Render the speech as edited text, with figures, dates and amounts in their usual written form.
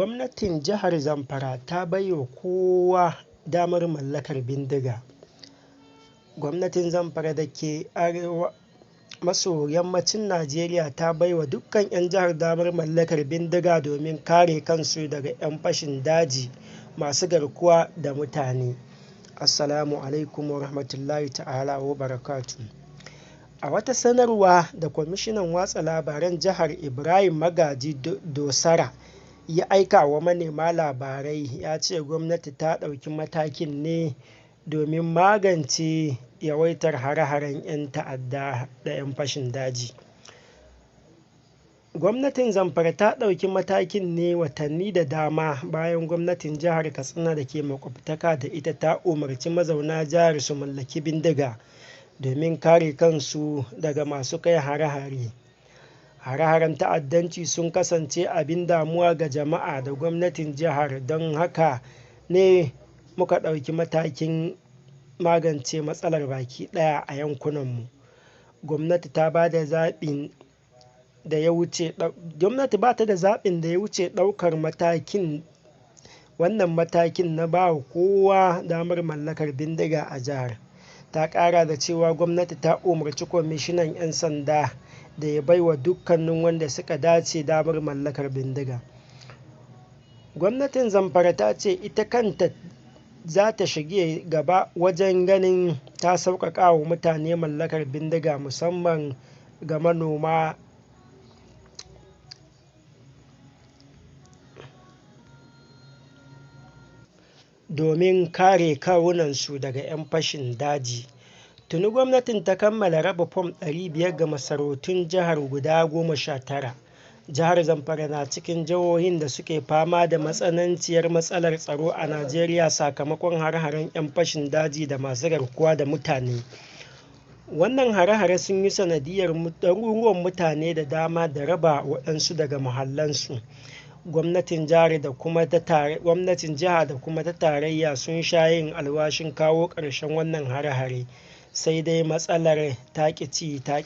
Gwamnatin jihar Zamfara ta baiwa kowa damar mallakar bindiga. Gwamnatin Zamfara da ke arewa maso yammacin Najeriya ta baiwa dukkan 'yan jihar damar mallakar bindiga domin kare kansu daga 'yan fashin daji masu garkuwa da mutane. Assalamu alaikum wa rahmatullahi ta'ala wa barakatu. A wata sanarwa da kwamishinan watsa labaran jihar Ibrahim Magaji Dosara ya aika wa manema labarai, ya ce gwamnati ta ɗauki matakin ne domin magance yawaitar hare-haren 'yan ta'adda da 'yan fashin daji. Gwamnatin Zamfara ta ɗauki matakin ne watanni da dama bayan gwamnatin jihar Katsina da ke makwabtaka da ita ta umarci mazauna jihar su mallaki bindiga domin kare kansu daga masu kai hare-hare. Hare-haren ta'addanci sun kasance abin damuwa ga jama'a da gwamnatin jihar, don haka ne muka ɗauki matakin magance matsalar baki ɗaya a yankunanmu. Gwamnati ta ba da zaɓin da ya wuce gwamnati ba ta da zaɓin da ya wuce ɗaukar matakin wannan matakin na ba wa kowa damar mallakar bindiga a jihar. Ta ƙara da cewa gwamnati ta umarci kwamishinan 'yan sanda da ya baiwa dukkanin wanda suka dace damar mallakar bindiga. Gwamnatin Zamfara ta ce ita kanta za ta shige gaba wajen ganin ta sauƙaƙa wa mutane mallakar bindiga, musamman ga manoma, domin kare kawunansu daga 'yan fashin daji. Tuni gwamnatin ta kammala raba fom 500 ga masarautun jihar guda 19. Jihar Zamfara na cikin jihohin da suke fama da matsananciyar matsalar tsaro a Najeriya sakamakon hare-haren 'yan fashin daji da masu garkuwa da mutane. Wannan hare-hare sun yi sanadiyar ɗaruruwan mutane da dama da raba waɗansu daga muhallansu. Gwamnatin jihar da kuma ta gwamnatin jiha da kuma ta tarayya sun sha yin alwashin kawo ƙarshen wannan hare-hare, sai dai matsalar ta ƙi ci ta ƙi.